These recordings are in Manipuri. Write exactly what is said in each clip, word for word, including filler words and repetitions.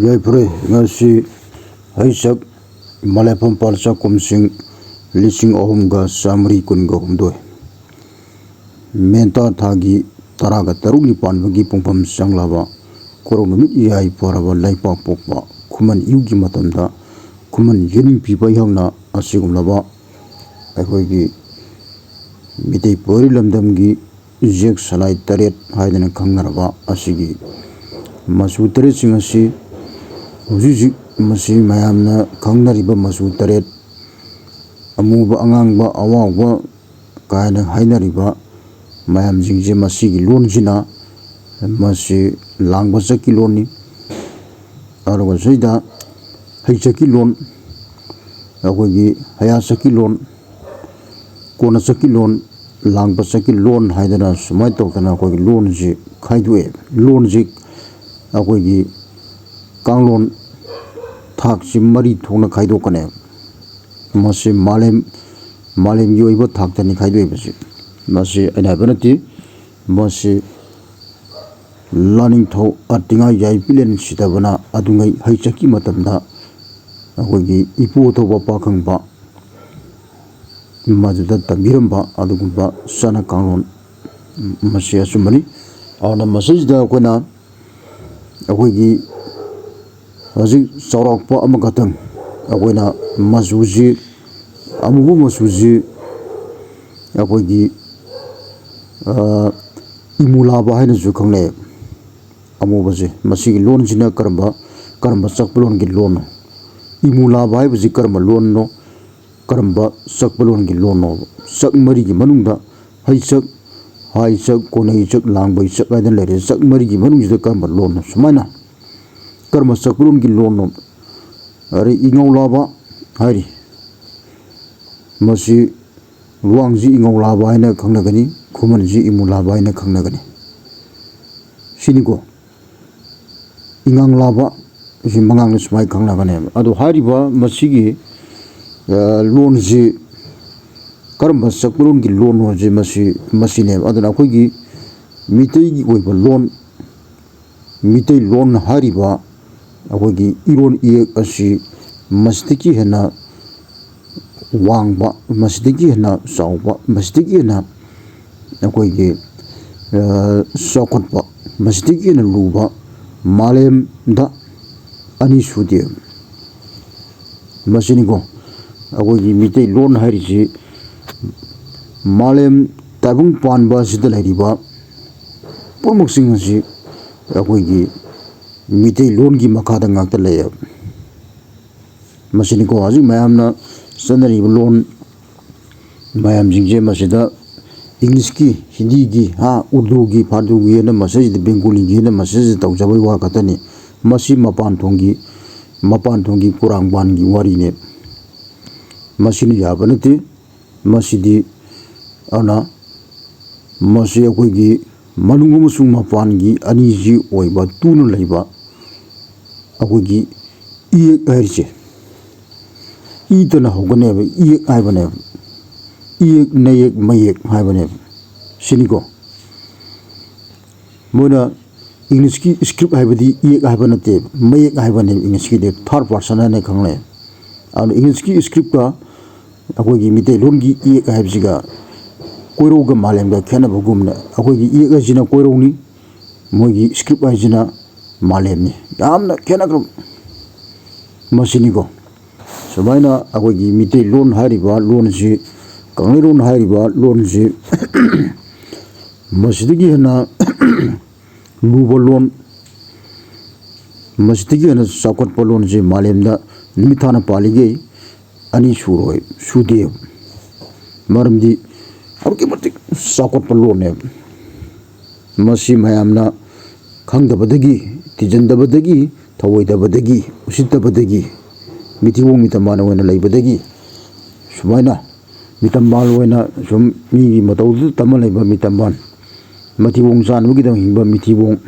ꯌꯥꯏꯐꯔꯦ꯫ ꯉꯁꯤ ꯍꯩꯆꯛ ꯃꯂꯦꯐꯝ ꯄꯥꯜꯆꯥ ꯀꯨꯝꯁꯤꯡ ꯂꯤꯁꯤꯡ ꯑꯍꯨꯝꯒ ꯆꯥꯃꯔꯤ ꯀꯨꯟꯒ ꯍꯨꯝꯗꯣꯏ, ꯃꯦꯟꯇꯥ ꯊꯥꯒꯤ ꯇꯔꯥꯒ ꯇꯔꯨꯛꯅꯤ ꯄꯥꯟꯕꯒꯤ ꯄꯨꯡꯐꯝ ꯆꯪꯂꯕ ꯀꯣꯔꯧ ꯅꯨꯃꯤꯠ ꯌꯥꯏꯐꯔꯕ ꯂꯩꯄꯥꯛꯄꯣꯛꯄ ꯈꯨꯃꯟ ꯏꯌꯨꯒꯤ ꯃꯇꯝꯗ, ꯈꯨꯃꯟ ꯌꯦꯅꯤꯡꯄꯤꯕ ꯑꯩꯍꯥꯛꯅ ꯑꯁꯤꯒꯨꯝꯂꯕ ꯑꯩꯈꯣꯏꯒꯤ ꯃꯤꯇꯩ ꯄꯨꯋꯥꯔꯤ ꯂꯝꯗꯝꯒꯤ ꯖꯦꯛ ꯁꯂꯥꯏ ꯇꯔꯦꯠ ꯍꯥꯏꯗꯅ ꯈꯪꯅꯔꯕ ꯑꯁꯤꯒꯤ ꯃꯆꯨ ꯇꯔꯦꯠꯁꯤꯡ ꯑꯁꯤ ꯍꯧꯖꯤꯛ ꯍꯧꯖꯤꯛ ꯃꯁꯤ ꯃꯌꯥꯝꯅ ꯈꯪꯅꯔꯤꯕ ꯃꯆꯨ ꯇꯔꯦꯠ, ꯑꯃꯨꯕ, ꯑꯉꯥꯡꯕ, ꯑꯋꯥꯎꯕ ꯀꯥꯏꯅ ꯍꯥꯏꯅꯔꯤꯕ ꯃꯌꯥꯝꯁꯤꯡꯁꯦ, ꯃꯁꯤꯒꯤ ꯂꯣꯟꯁꯤꯅ, ꯃꯁꯤ ꯂꯥꯡꯕ ꯆꯛꯀꯤ ꯂꯣꯟꯅꯤ꯫ ꯑꯗꯨꯒ ꯁꯤꯗ ꯍꯩꯆꯛꯀꯤ ꯂꯣꯟ, ꯑꯩꯈꯣꯏꯒꯤ ꯍꯌꯥ ꯆꯛꯀꯤ ꯂꯣꯟ, ꯀꯣꯟꯅ ꯆꯛꯀꯤ ꯂꯣꯟ, ꯂꯥꯡꯕ ꯆꯛꯀꯤ ꯂꯣꯟ ꯍꯥꯏꯗꯅ ꯁꯨꯃꯥꯏꯅ ꯇꯧꯗꯅ ꯑꯩꯈꯣꯏꯒꯤ ꯂꯣꯟꯁꯤ ꯈꯥꯏꯗꯣꯛꯑꯦ꯫ ꯂꯣꯟꯁꯤ ꯑꯩꯈꯣꯏꯒꯤ ꯀꯥꯡꯂꯣꯟ ꯊꯥꯛꯁꯤ ꯃꯔꯤ ꯊꯣꯛꯅ ꯈꯥꯏꯗꯣꯛꯀꯅꯦꯕ꯫ ꯃꯁꯤ ꯃꯥꯂꯦꯝ, ꯃꯥꯂꯦꯝꯒꯤ ꯑꯣꯏꯕ ꯊꯥꯛꯇꯅꯤ ꯈꯥꯏꯗꯣꯛꯏꯕꯁꯤ꯫ ꯃꯁꯤ ꯑꯩꯅ ꯍꯥꯏꯕ ꯅꯠꯇꯦ꯫ ꯃꯁꯤ ꯂꯥꯅꯤꯡꯊꯧ ꯑꯇꯤꯉꯥ ꯌꯥꯏꯄꯤꯂꯦꯟ ꯁꯤꯗꯕꯅ ꯑꯗꯨꯉꯩ ꯍꯩꯆꯛꯀꯤ ꯃꯇꯝꯗ ꯑꯩꯈꯣꯏꯒꯤ ꯏꯄꯨ ꯑꯊꯧꯕ ꯄꯥꯈꯪꯕ ꯃꯗꯨꯗ ꯇꯝꯕꯤꯔꯝꯕ ꯑꯗꯨꯒꯨꯝꯕ ꯆꯠꯅ ꯀꯥꯡꯂꯣꯟ ꯃꯁꯤ ꯑꯆꯨꯝꯕꯅꯤ꯫ ꯑꯗꯨꯅ ꯃꯁꯤꯁꯤꯗ ꯑꯩꯈꯣꯏꯅ ꯑꯩꯈꯣꯏꯒꯤ ꯍꯧꯖꯤꯛ ꯆꯥꯎꯔꯥꯛꯄ ꯑꯃꯈꯛꯇꯪ ꯑꯩꯈꯣꯏꯅ ꯃꯆꯨꯁꯤ, ꯑꯃꯨꯕ ꯃꯆꯨꯁꯤ ꯑꯩꯈꯣꯏꯒꯤ, ꯑ, ꯏꯃꯨ ꯂꯥꯕ ꯍꯥꯏꯅꯁꯨ ꯈꯪꯅꯩ꯫ ꯑꯃꯨꯕꯁꯦ, ꯃꯁꯤꯒꯤ ꯂꯣꯟꯁꯤꯅ ꯀꯔꯝꯕ, ꯀꯔꯝꯕ ꯆꯛꯄ ꯂꯣꯟꯒꯤ ꯂꯣꯟꯅꯣ? ꯏꯃꯨ ꯂꯥꯕ ꯍꯥꯏꯕꯁꯤ ꯀꯔꯝꯕ ꯂꯣꯟꯅꯣ? ꯀꯔꯝꯕ ꯆꯛꯄ ꯂꯣꯟꯒꯤ ꯂꯣꯟꯅꯣꯕ? ꯆꯛ ꯃꯔꯤꯒꯤ ꯃꯅꯨꯡꯗ ꯍꯩꯆꯛ, ꯍꯥꯏꯆꯛ, ꯀꯣꯟꯅꯩꯆꯛ, ꯂꯥꯡꯕꯩꯆꯛ ꯍꯥꯏꯗꯅ ꯂꯩꯔꯦ꯫ ꯆꯛ ꯃꯔꯤꯒꯤ ꯃꯅꯨꯡꯁꯤꯗ ꯀꯔꯝꯕ ꯂꯣꯟꯅꯣ? ꯁꯨꯃꯥꯏꯅ ꯀꯔꯝꯕ ꯆꯛꯄ ꯂꯣꯟꯒꯤ ꯂꯣꯟꯅꯣ? ꯑꯗꯩ ꯏꯉꯧꯂꯥꯕ ꯍꯥꯏꯔꯤ꯫ ꯃꯁꯤ ꯂꯨꯋꯥꯡꯁꯤ ꯏꯉꯧꯂꯥꯕ ꯍꯥꯏꯅ ꯈꯪꯅꯒꯅꯤ, ꯈꯨꯃꯟꯁꯤ ꯏꯃꯨꯂꯥꯕ ꯍꯥꯏꯅ ꯈꯪꯅꯒꯅꯤ꯫ ꯁꯤꯅꯤꯀꯣ꯫ ꯏꯉꯥꯡꯂꯥꯕ, ꯁꯤ ꯃꯉꯥꯡꯅ ꯁꯨꯃꯥꯏꯅ ꯈꯪꯅꯒꯅꯦꯕ꯫ ꯑꯗꯣ ꯍꯥꯏꯔꯤꯕ ꯃꯁꯤꯒꯤ, ꯑ, ꯂꯣꯟꯁꯤ ꯀꯔꯝꯕ ꯆꯛꯄꯔꯣꯟꯒꯤ ꯂꯣꯟꯅꯣ ꯍꯥꯏꯁꯦ ꯃꯁꯤ, ꯃꯁꯤꯅꯦꯕ꯫ ꯑꯗꯨꯅ ꯑꯩꯈꯣꯏꯒꯤ ꯃꯤꯇꯩꯒꯤ ꯑꯣꯏꯕ ꯂꯣꯟ, ꯃꯤꯇꯩꯂꯣꯟ ꯍꯥꯏꯔꯤꯕ ꯑꯩꯈꯣꯏꯒꯤ ꯏꯔꯣꯟ ꯏꯌꯦꯛ ꯑꯁꯤ ꯃꯁꯤꯗꯒꯤ ꯍꯦꯟꯅ ꯋꯥꯡꯕ, ꯃꯁꯤꯗꯒꯤ ꯍꯦꯟꯅ ꯆꯥꯎꯕ, ꯃꯁꯤꯗꯒꯤ ꯍꯦꯟꯅ ꯑꯩꯈꯣꯏꯒꯤ ꯆꯥꯎꯈꯠꯄ, ꯃꯁꯤꯗꯒꯤ ꯍꯦꯟꯅ ꯂꯨꯕ ꯃꯥꯂꯦꯝꯗ ꯑꯅꯤ ꯁꯨꯗꯦ꯫ ꯃꯁꯤꯅꯤꯀꯣ ꯑꯩꯈꯣꯏꯒꯤ ꯃꯤꯇꯩꯂꯣꯟ ꯍꯥꯏꯔꯤꯁꯤ꯫ ꯃꯥꯂꯦꯝ ꯇꯥꯏꯕꯪ ꯄꯥꯟꯕ ꯑꯁꯤꯗ ꯂꯩꯔꯤꯕ ꯄꯨꯝꯅꯃꯛꯁꯤꯡ ꯑꯁꯤ ꯑꯩꯈꯣꯏꯒꯤ ꯃꯤꯇꯩꯂꯣꯟꯒꯤ ꯃꯈꯥꯗ ꯉꯥꯛꯇ ꯂꯩꯌꯦꯕ꯫ ꯃꯁꯤꯅꯤꯀꯣ ꯍꯧꯖꯤꯛ ꯃꯌꯥꯝꯅ ꯆꯠꯅꯔꯤꯕ ꯂꯣꯟ ꯃꯌꯥꯝꯁꯤꯡꯁꯦ꯫ ꯃꯁꯤꯗ ꯏꯪꯂꯤꯁꯀꯤ, ꯍꯤꯟꯗꯤꯒꯤ, ꯍꯥ, ꯎꯔꯗꯨꯒꯤ, ꯐꯥꯔꯗꯨꯒꯤ ꯍꯥꯏꯅ ꯃꯁꯤꯗ, ꯕꯦꯡꯒꯣꯂꯤꯒꯤ ꯍꯥꯏꯅ ꯃꯁꯤꯗ ꯇꯧꯖꯕꯒꯤ ꯋꯥ ꯈꯛꯇꯅꯤ꯫ ꯃꯁꯤ ꯃꯄꯥꯟ ꯊꯣꯡꯒꯤ, ꯃꯄꯥꯟ ꯊꯣꯡꯒꯤ ꯀꯨꯔꯥꯡꯕꯥꯟꯒꯤ ꯋꯥꯔꯤꯅꯦ꯫ ꯃꯁꯤꯅ ꯌꯥꯕ ꯅꯠꯇꯦ꯫ ꯃꯁꯤꯗꯤ ꯑꯗꯨꯅ ꯃꯁꯤ ꯑꯩꯈꯣꯏꯒꯤ ꯃꯅꯨꯡ ꯑꯃꯁꯨꯡ ꯃꯄꯥꯟꯒꯤ ꯑꯅꯤꯁꯤ ꯑꯣꯏꯕ ꯇꯨꯅ ꯂꯩꯕ ꯑꯩꯈꯣꯏꯒꯤ ꯏꯌꯦꯛ ꯍꯥꯏꯔꯤꯁꯦ꯫ ꯏꯇꯅ ꯍꯧꯒꯅꯦꯕ, ꯏꯌꯦꯛ ꯍꯥꯏꯕꯅꯦꯕ꯫ ꯏꯌꯦꯛ, ꯅꯌꯦꯛ, ꯃꯌꯦꯛ ꯍꯥꯏꯕꯅꯦꯕ꯫ ꯁꯤꯅꯤꯀꯣ꯫ ꯃꯣꯏꯅ ꯏꯪꯂꯤꯁꯀꯤ ꯏꯁꯀ꯭ꯔꯤꯞ ꯍꯥꯏꯕꯗꯤ ꯏꯌꯦꯛ ꯍꯥꯏꯕ ꯅꯠꯇꯦ, ꯃꯌꯦꯛ ꯍꯥꯏꯕꯅꯦꯕ꯫ ꯏꯪꯂꯤꯁꯀꯤꯗꯤ ꯊꯥꯔꯠ ꯄꯥꯔꯁꯟ ꯍꯥꯏꯅ ꯈꯪꯅꯩ꯫ ꯑꯗꯨꯅ ꯏꯪꯂꯤꯁꯀꯤ ꯏꯁꯀ꯭ꯔꯤꯞꯀ ꯑꯩꯈꯣꯏꯒꯤ ꯃꯤꯇꯩꯂꯣꯟꯒꯤ ꯏꯌꯦꯛ ꯍꯥꯏꯕꯁꯤꯒ ꯀꯣꯏꯔꯧꯒ ꯃꯥꯂꯦꯝꯒ ꯈꯦꯠꯅꯕꯒꯨꯝꯅ, ꯑꯩꯈꯣꯏꯒꯤ ꯏꯌꯦꯛ ꯍꯥꯏꯁꯤꯅ ꯀꯣꯏꯔꯧꯅꯤ, ꯃꯣꯏꯒꯤ ꯏꯁꯀ꯭ꯔꯤꯞ ꯍꯥꯏꯁꯤꯅ ꯃꯥꯂꯦꯝꯅꯤ꯫ ꯌꯥꯝꯅ ꯈꯦꯠꯅꯈ꯭ꯔꯕ ꯃꯁꯤꯅꯤꯀꯣ꯫ ꯁꯨꯃꯥꯏꯅ ꯑꯩꯈꯣꯏꯒꯤ ꯃꯤꯇꯩꯂꯣꯟ ꯍꯥꯏꯔꯤꯕ ꯂꯣꯟꯁꯤ, ꯀꯪꯂꯩꯔꯣꯟ ꯍꯥꯏꯔꯤꯕ ꯂꯣꯟꯁꯤ, ꯃꯁꯤꯗꯒꯤ ꯍꯦꯟꯅ ꯂꯨꯕ ꯂꯣꯟ, ꯃꯁꯤꯗꯒꯤ ꯍꯦꯟꯅ ꯆꯥꯎꯈꯠꯄ ꯂꯣꯟꯁꯤ ꯃꯥꯂꯦꯝꯗ ꯅꯨꯃꯤꯠ ꯊꯥꯅ ꯄꯥꯜꯂꯤꯈꯩ ꯑꯅꯤ ꯁꯨꯔꯣꯏ, ꯁꯨꯗꯦꯕ꯫ ꯃꯔꯝꯗꯤ ꯑꯗꯨꯛꯀꯤ ꯃꯇꯤꯛ ꯆꯥꯎꯈꯠꯄ ꯂꯣꯟꯅꯦꯕ꯫ ꯃꯁꯤ ꯃꯌꯥꯝꯅ ꯈꯪꯗꯕꯗꯒꯤ, ꯊꯤꯖꯤꯟꯗꯕꯗꯒꯤ, ꯊꯧꯑꯣꯏꯗꯕꯗꯒꯤ, ꯎꯁꯤꯠꯇꯕꯗꯒꯤ, ꯃꯤꯊꯤꯕꯣꯡ ꯃꯤꯇꯝꯕꯥꯟ ꯑꯣꯏꯅ ꯂꯩꯕꯗꯒꯤ, ꯁꯨꯃꯥꯏꯅ ꯃꯤꯇꯝꯕꯥꯟ ꯑꯣꯏꯅ ꯁꯨꯝ ꯃꯤꯒꯤ ꯃꯇꯧꯗꯨꯗ ꯇꯝꯃ ꯂꯩꯕ ꯃꯤꯇꯝꯕꯥꯟ, ꯃꯊꯤꯕꯣꯡ ꯆꯥꯅꯕꯒꯤꯗꯃꯛ ꯍꯤꯡꯕ ꯃꯤꯊꯤꯕꯣꯡ,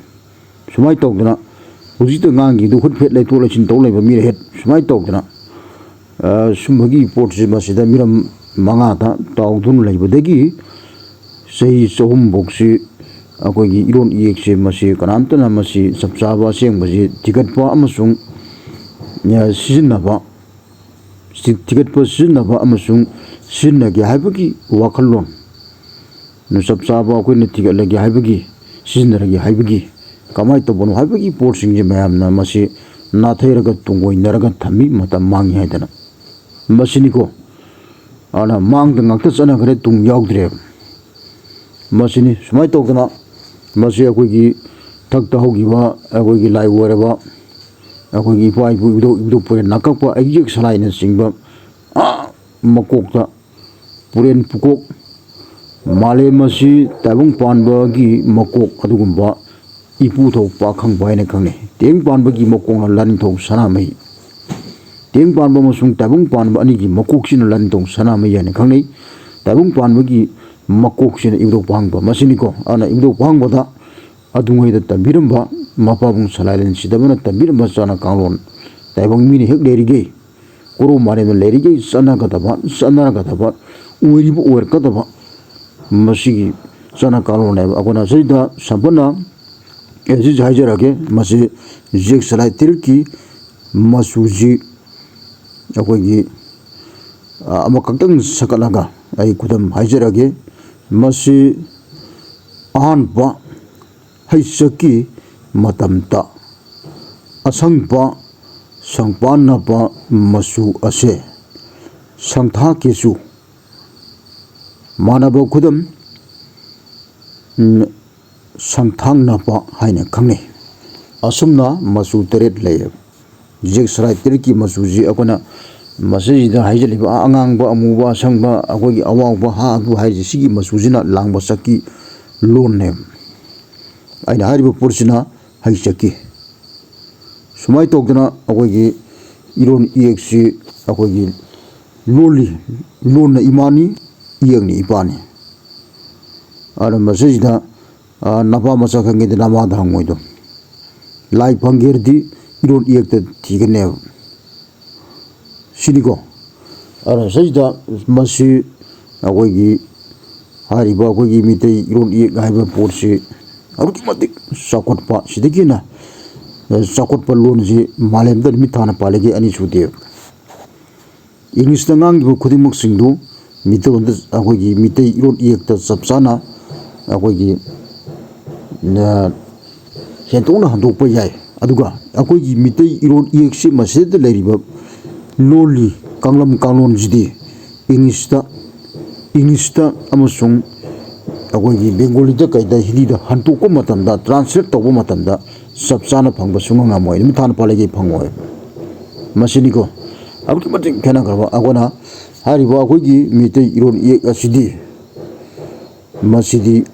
ꯁꯨꯃꯥꯏꯅ ꯇꯧꯗꯅ ꯍꯧꯖꯤꯛꯇ ꯉꯥꯡꯈꯤꯕꯗꯨ ꯍꯨꯠ ꯐꯦꯠ ꯂꯩꯊꯣꯛ ꯂꯩꯁꯤꯟ ꯇꯧ ꯂꯩꯕ ꯃꯤꯔ ꯍꯦꯠ, ꯁꯨꯃꯥꯏꯅ ꯇꯧꯗꯅ, ꯑ, ꯁꯨꯝꯕꯒꯤ ꯄꯣꯠꯁꯤ ꯃꯁꯤꯗ ꯃꯤꯔꯝ ꯃꯉꯥꯗ ꯇꯥꯎꯗꯨꯅ ꯂꯩꯕꯗꯒꯤ ꯆꯍꯤ ꯆꯍꯨꯝꯐꯧꯁꯤ ꯑꯩꯈꯣꯏꯒꯤ ꯏꯔꯣꯟ ꯏꯌꯦꯛꯁꯦ ꯃꯁꯤ ꯀꯅꯥꯝꯇꯅ ꯃꯁꯤ ꯆꯞ ꯆꯥꯕ ꯑꯁꯦꯡꯕꯁꯤ ꯊꯤꯒꯠꯄ ꯑꯃꯁꯨꯡ, ꯑ, ꯁꯤꯖꯤꯟꯅꯕ, ꯁꯤ-, ꯊꯤꯒꯠꯄ, ꯁꯤꯖꯤꯟꯅꯕ ꯑꯃꯁꯨꯡ ꯁꯤꯖꯤꯟꯅꯒꯦ ꯍꯥꯏꯕꯒꯤ ꯋꯥꯈꯜꯂꯣꯟ, ꯆꯞ ꯆꯥꯕ ꯑꯩꯈꯣꯏꯅ ꯊꯤꯒꯠꯂꯒꯦ ꯍꯥꯏꯕꯒꯤ, ꯁꯤꯖꯤꯟꯅꯔꯒꯦ ꯍꯥꯏꯕꯒꯤ, ꯀꯃꯥꯏꯅ ꯇꯧꯕꯅꯣ ꯍꯥꯏꯕꯒꯤ ꯄꯣꯠꯁꯤꯡꯁꯦ ꯃꯌꯥꯝꯅ ꯃꯁꯤ ꯅꯥꯊꯩꯔꯒ ꯇꯨꯡꯑꯣꯏꯅꯔꯒ ꯊꯝꯃꯤ, ꯃꯇꯝ ꯃꯥꯡꯉꯤ ꯍꯥꯏꯗꯅ꯫ ꯃꯁꯤꯅꯤꯀꯣ꯫ ꯑꯗꯨꯅ ꯃꯥꯡꯗ ꯉꯥꯛꯇ ꯆꯠꯅꯈ꯭ꯔꯦ, ꯇꯨꯡ ꯌꯥꯎꯗ꯭ꯔꯦꯕ꯫ ꯃꯁꯤꯅꯤ꯫ ꯁꯨꯃꯥꯏꯅ ꯇꯧꯗꯅ ꯃꯁꯤ ꯑꯩꯈꯣꯏꯒꯤ ꯊꯛꯇ ꯍꯧꯈꯤꯕ ꯑꯩꯈꯣꯏꯒꯤ ꯂꯥꯏ ꯑꯣꯏꯔꯕ ꯑꯩꯈꯣꯏꯒꯤ ꯏꯄꯥ ꯏꯄꯨ ꯏꯕꯨꯙꯧ ꯏꯕꯨꯙꯧ ꯄꯨꯔꯦꯟ ꯅꯥꯀꯛꯄ ꯑꯩꯒꯦꯛ ꯁꯂꯥꯏꯅꯆꯤꯡꯕ, ꯑꯥ, ꯃꯀꯣꯛꯇ ꯄꯨꯔꯦꯟ ꯄꯨꯀꯣꯛ, ꯃꯥꯂꯦꯝ ꯑꯁꯤ ꯇꯥꯏꯕꯪ ꯄꯥꯟꯕꯒꯤ ꯃꯀꯣꯛ ꯑꯗꯨꯒꯨꯝꯕ ꯏꯄꯨꯊꯧ ꯄꯥꯈꯪꯕ ꯍꯥꯏꯅ ꯈꯪꯅꯩ꯫ ꯇꯦꯡ ꯄꯥꯟꯕꯒꯤ ꯃꯀꯣꯛꯅ ꯂꯥꯅꯤꯡꯊꯧ ꯁꯅꯥꯃꯍꯤ꯫ ꯇꯦꯡ ꯄꯥꯟꯕ ꯑꯃꯁꯨꯡ ꯇꯥꯏꯕꯪ ꯄꯥꯟꯕ ꯑꯅꯤꯒꯤ ꯃꯀꯣꯛꯁꯤꯅ ꯂꯥꯅꯤꯡꯊꯧ ꯁꯅꯥꯃꯍꯤ ꯍꯥꯏꯅ ꯈꯪꯅꯩ꯫ ꯇꯥꯏꯕꯪ ꯄꯥꯟꯕꯒꯤ ꯃꯀꯣꯛꯁꯤꯅ ꯏꯕꯨꯙꯧ ꯄꯥꯡꯕ ꯃꯁꯤꯅꯤꯀꯣ꯫ ꯑꯗꯨꯅ ꯏꯕꯨꯙꯧ ꯄꯥꯡꯕꯗ ꯑꯗꯨꯉꯩꯗ ꯇꯝꯕꯤꯔꯝꯕ ꯃꯄꯥꯕꯨꯡ ꯁꯂꯥꯏꯂꯦꯟ ꯁꯤꯗꯕꯅ ꯇꯝꯕꯤꯔꯝꯕ ꯆꯠꯅ ꯀꯥꯡꯂꯣꯟ ꯇꯥꯏꯕꯪ ꯃꯤꯅ ꯍꯦꯛ ꯂꯩꯔꯤꯈꯩ, ꯀꯣꯔꯧ ꯃꯥꯂꯦꯝꯗ ꯂꯩꯔꯤꯈꯩ ꯆꯠꯅꯒꯗꯕ, ꯆꯠꯅꯔꯒꯗꯕ, ꯑꯣꯏꯔꯤꯕ ꯑꯣꯏꯔꯛꯀꯗꯕ ꯃꯁꯤꯒꯤ ꯆꯠꯅ ꯀꯥꯡꯂꯣꯟꯅꯦꯕ꯫ ꯑꯩꯈꯣꯏꯅ ꯁꯤꯗ ꯁꯝꯄꯠꯅ ꯑꯦ, ꯁꯤꯁꯦ ꯍꯥꯏꯖꯔꯛꯑꯒꯦ꯫ ꯃꯁꯤ ꯖꯦꯛ ꯁꯂꯥꯏ ꯇꯔꯦꯠꯀꯤ ꯃꯆꯨꯁꯤ ꯑꯩꯈꯣꯏꯒꯤ, ꯑ, ꯑꯃꯈꯛꯇꯪ ꯁꯛꯀꯠꯂꯒ ꯑꯩ ꯈꯨꯗꯝ ꯍꯥꯏꯖꯔꯛꯑꯒꯦ꯫ ꯃꯁꯤ ꯑꯍꯥꯟꯕ ꯍꯩꯆꯛꯀꯤ ꯃꯇꯝꯗ ꯑꯁꯪꯕ ꯁꯪꯄꯥꯟꯅꯕ ꯃꯆꯨ ꯑꯁꯦ ꯁꯪꯊꯥ ꯀꯦꯆꯨ ꯃꯥꯟꯅꯕ ꯈꯨꯗꯝ, ꯎꯝ, ꯁꯪꯊꯥꯡꯅꯕ ꯍꯥꯏꯅ ꯈꯪꯅꯩ꯫ ꯑꯁꯨꯝꯅ ꯃꯆꯨ ꯇꯔꯦꯠ ꯂꯩꯌꯦꯕ꯫ ꯖꯦꯛ ꯁꯂꯥꯏ ꯇꯔꯦꯠꯀꯤ ꯃꯆꯨꯁꯤ ꯑꯩꯈꯣꯏꯅ ꯃꯁꯤꯁꯤꯗ ꯍꯥꯏꯖꯜꯂꯤꯕ ꯑꯉꯥꯡꯕ, ꯑꯃꯨꯕ, ꯑꯁꯪꯕ, ꯑꯩꯈꯣꯏꯒꯤ ꯑꯋꯥꯎꯕ, ꯍꯥ ꯑꯗꯨ ꯍꯥꯏꯁꯦ ꯁꯤꯒꯤ ꯃꯆꯨꯁꯤꯅ ꯂꯥꯡꯕ ꯆꯠꯀꯤ ꯂꯣꯟꯅꯦꯕ꯫ ꯑꯩꯅ ꯍꯥꯏꯔꯤꯕ ꯄꯣꯠꯁꯤꯅ ꯍꯩ ꯆꯠꯀꯤ꯫ ꯁꯨꯃꯥꯏꯅ ꯇꯧꯗꯅ ꯑꯩꯈꯣꯏꯒꯤ ꯏꯔꯣꯟ ꯏꯌꯦꯛꯁꯤ ꯑꯩꯈꯣꯏꯒꯤ ꯂꯣꯜꯂꯤ, ꯂꯣꯟꯅ ꯏꯃꯥꯅꯤ, ꯏꯌꯦꯛꯅ ꯏꯄꯥꯅꯤ꯫ ꯑꯗꯨꯅ ꯃꯁꯤꯁꯤꯗ, ꯑ, ꯅꯄꯥ ꯃꯁꯛ ꯈꯪꯉꯦꯗꯤ ꯅꯃꯥꯗ ꯍꯪꯉꯣꯏꯗꯣ꯫ ꯂꯥꯏ ꯐꯪꯒꯦꯔꯗꯤ ꯏꯔꯣꯟ ꯏꯌꯦꯛꯇ ꯊꯤꯒꯅꯦꯕ꯫ ꯁꯤꯅꯤꯀꯣ꯫ ꯑꯗꯨꯅ ꯁꯤꯗꯩꯁꯤꯗ ꯃꯁꯤ ꯑꯩꯈꯣꯏꯒꯤ ꯍꯥꯏꯔꯤꯕ ꯑꯩꯈꯣꯏꯒꯤ ꯃꯤꯇꯩ ꯏꯔꯣꯟ ꯏꯌꯦꯛ ꯍꯥꯏꯕ ꯄꯣꯠꯁꯤ ꯑꯗꯨꯛꯀꯤ ꯃꯇꯤꯛ ꯆꯥꯎꯈꯠꯄ, ꯁꯤꯗꯒꯤ ꯍꯦꯟꯅ, ꯑ, ꯆꯥꯎꯈꯠꯄ ꯂꯣꯟꯁꯤ ꯃꯥꯂꯦꯝꯗ ꯅꯨꯃꯤꯠ ꯊꯥꯅ ꯄꯥꯜꯂꯤꯒꯦ ꯑꯅꯤ ꯁꯨꯗꯦ꯫ ꯏꯪꯂꯤꯁꯇ ꯉꯥꯡꯂꯤꯕ ꯈꯨꯗꯤꯡꯃꯛꯁꯤꯡꯗꯨ ꯃꯤꯇꯩꯂꯣꯟꯗ, ꯑꯩꯈꯣꯏꯒꯤ ꯃꯤꯇꯩ ꯏꯔꯣꯟ ꯏꯌꯦꯛꯇ ꯆꯞ ꯆꯥꯅ ꯑꯩꯈꯣꯏꯒꯤ, ꯑ, ꯍꯦꯟꯗꯣꯛꯅ ꯍꯟꯗꯣꯛꯄ ꯌꯥꯏ꯫ ꯑꯗꯨꯒ ꯑꯩꯈꯣꯏꯒꯤ ꯃꯤꯇꯩ ꯏꯔꯣꯟ ꯏꯌꯦꯛꯁꯤ ꯃꯁꯤꯗ ꯂꯩꯔꯤꯕ ꯂꯣꯜꯂꯤ ꯀꯥꯡꯂꯝ ꯀꯥꯡꯂꯣꯟꯁꯤꯗꯤ ꯏꯪꯂꯤꯁꯇ, ꯏꯪꯂꯤꯁꯇ ꯑꯃꯁꯨꯡ ꯑꯩꯈꯣꯏꯒꯤ ꯕꯦꯡꯒꯣꯂꯤꯗ ꯀꯩꯗ ꯍꯤꯟꯗꯤꯗ ꯍꯟꯗꯣꯛꯄ ꯃꯇꯝꯗ, translate ꯇꯧꯕ ꯃꯇꯝꯗ ꯆꯞ ꯆꯥꯅ ꯐꯪꯕ ꯁꯨꯡꯉꯝ ꯉꯝꯃꯣꯏ, ꯅꯨꯃꯤꯠ ꯊꯥꯅ ꯄꯥꯜꯂꯤꯒꯦ ꯐꯪꯉꯣꯏ꯫ ꯃꯁꯤꯅꯤꯀꯣ ꯑꯗꯨꯛꯀꯤ ꯃꯇꯤꯛ ꯈꯦꯠꯅꯈ꯭ꯔꯕ꯫ ꯑꯩꯈꯣꯏꯅ ꯍꯥꯏꯔꯤꯕ ꯑꯩꯈꯣꯏꯒꯤ ꯃꯤꯇꯩ ꯏꯔꯣꯟ ꯏꯌꯦꯛ ꯑꯁꯤꯗꯤ, ꯃꯁꯤꯗꯤ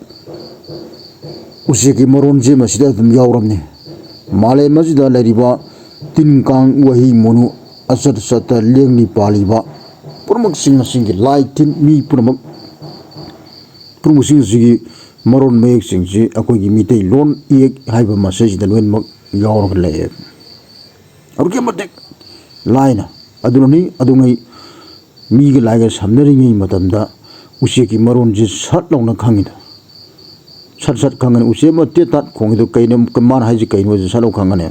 ꯎꯆꯦꯛꯀꯤ ꯃꯔꯣꯟꯁꯦ ꯃꯁꯤꯗ ꯑꯗꯨꯝ ꯌꯥꯎꯔꯝꯅꯤ꯫ ꯃꯥꯂꯦꯝ ꯑꯁꯤꯗ ꯂꯩꯔꯤꯕ ꯇꯤꯟ ꯀꯥꯡ, ꯋꯥꯍꯩ ꯃꯣꯅꯨ, ꯑꯆꯠ ꯑꯆꯠꯇ ꯂꯦꯡꯂꯤ ꯄꯥꯜꯂꯤꯕ ꯄꯨꯝꯅꯃꯛꯁꯤꯡ ꯑꯁꯤꯒꯤ ꯂꯥꯏ ꯇꯤꯟ ꯃꯤ ꯄꯨꯝꯅꯃꯛ, ꯄꯨꯝꯅꯃꯛꯁꯤꯡ ꯑꯁꯤꯒꯤ ꯃꯔꯣꯟ ꯃꯌꯦꯛꯁꯤꯡꯁꯤ ꯑꯩꯈꯣꯏꯒꯤ ꯃꯤꯇꯩꯂꯣꯟ ꯏꯌꯦꯛ ꯍꯥꯏꯕ ꯃꯁꯤꯁꯤꯗ ꯂꯣꯏꯅꯃꯛ ꯌꯥꯎꯔꯒ ꯂꯩꯌꯦ꯫ ꯑꯗꯨꯛꯀꯤ ꯃꯇꯤꯛ ꯂꯥꯏꯅ꯫ ꯑꯗꯨꯅꯅꯤ ꯑꯗꯨꯉꯩ ꯃꯤꯒ ꯂꯥꯏꯒ ꯁꯝꯅꯔꯤꯉꯩ ꯃꯇꯝꯗ ꯎꯆꯦꯛꯀꯤ ꯃꯔꯣꯟꯁꯤ ꯁꯠ ꯂꯥꯎꯅ ꯈꯪꯉꯤꯗꯣ꯫ ꯁꯠ ꯁꯠ ꯈꯪꯉꯅꯤ꯫ ꯎꯆꯦꯛ ꯑꯃ ꯇꯦꯠ ꯇꯥꯠ ꯈꯣꯡꯉꯤꯗꯣ ꯀꯩꯅꯣ, ꯃꯥꯅ ꯍꯥꯏꯁꯤ ꯀꯩꯅꯣꯁꯦ ꯁꯠ ꯂꯥꯎ ꯈꯪꯉꯅꯤ꯫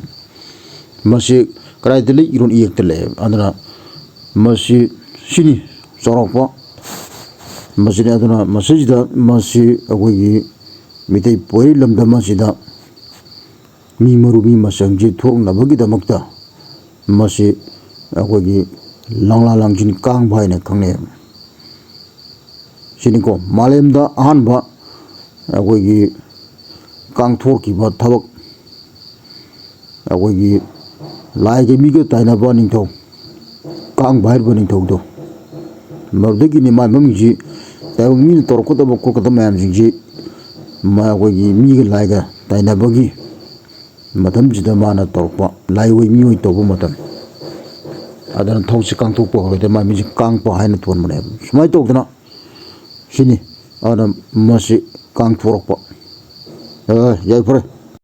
ꯃꯁꯤ ꯀꯗꯥꯏꯗ ꯂꯩ? ꯏꯔꯣꯟ ꯏꯌꯦꯛꯇ ꯂꯩ꯫ ꯑꯗꯨꯅ ꯃꯁꯤ, ꯁꯤꯅꯤ ꯆꯥꯎꯔꯥꯛꯄ꯫ ꯃꯁꯤꯅꯤ꯫ ꯑꯗꯨꯅ ꯃꯁꯤꯁꯤꯗ ꯃꯁꯤ ꯑꯩꯈꯣꯏꯒꯤ ꯃꯤꯇꯩ ꯄꯣꯏꯔꯩ ꯂꯝꯗꯝ ꯑꯁꯤꯗ ꯃꯤ ꯃꯔꯨ ꯃꯤ ꯃꯆꯪꯁꯤ ꯊꯣꯛꯅꯕꯒꯤꯗꯃꯛꯇ ꯃꯁꯤ ꯑꯩꯈꯣꯏꯒꯤ ꯂꯪꯂꯥ ꯂꯪꯖꯤꯟ ꯀꯥꯡꯕ ꯍꯥꯏꯅ ꯈꯪꯅꯩ꯫ ꯁꯤꯅꯤꯀꯣ ꯃꯥꯂꯦꯝꯗ ꯑꯍꯥꯟꯕ ꯑꯩꯈꯣꯏꯒꯤ ꯀꯥꯡꯊꯣꯛꯈꯤꯕ ꯊꯕꯛ꯫ ꯑꯩꯈꯣꯏꯒꯤ ꯂꯥꯏꯒ ꯃꯤꯒ ꯇꯥꯏꯅꯕ ꯅꯤꯡꯊꯧ, ꯀꯥꯡꯕ ꯍꯥꯏꯔꯤꯕ ꯅꯤꯡꯊꯧꯗꯣ, ꯃꯗꯨꯗꯒꯤꯅꯤ ꯃꯥꯏ ꯃꯃꯤꯡꯁꯤ꯫ ꯇꯥꯏꯕꯪ ꯃꯤꯅ ꯇꯧꯔꯛꯀꯗꯕ ꯈꯣꯠꯀꯗꯕ ꯃꯌꯥꯝꯁꯤꯡꯁꯤ ꯃꯥ ꯑꯩꯈꯣꯏꯒꯤ ꯃꯤꯒ ꯂꯥꯏꯒ ꯇꯥꯏꯅꯕꯒꯤ ꯃꯇꯝꯁꯤꯗ ꯃꯥꯅ ꯇꯧꯔꯛꯄ, ꯂꯥꯏꯑꯣꯏ ꯃꯤꯑꯣꯏ ꯇꯧꯕ ꯃꯇꯝ꯫ ꯑꯗꯨꯅ ꯊꯕꯛꯁꯤ ꯀꯥꯡꯊꯣꯛꯄ ꯍꯧꯔꯗꯤ ꯃꯥꯏ ꯃꯤꯡꯁꯤ ꯀꯥꯡꯄ ꯍꯥꯏꯅ ꯊꯣꯟꯕꯅꯦꯕ꯫ ꯁꯨꯃꯥꯏꯅ ꯇꯧꯗꯅ ꯁꯤꯅꯤ꯫ ꯑꯗꯨꯅ ꯃꯁꯤ ꯀꯥꯡꯊꯣꯔꯛꯄ꯫ ꯑꯦ, ꯌꯥꯏꯐꯔꯦ꯫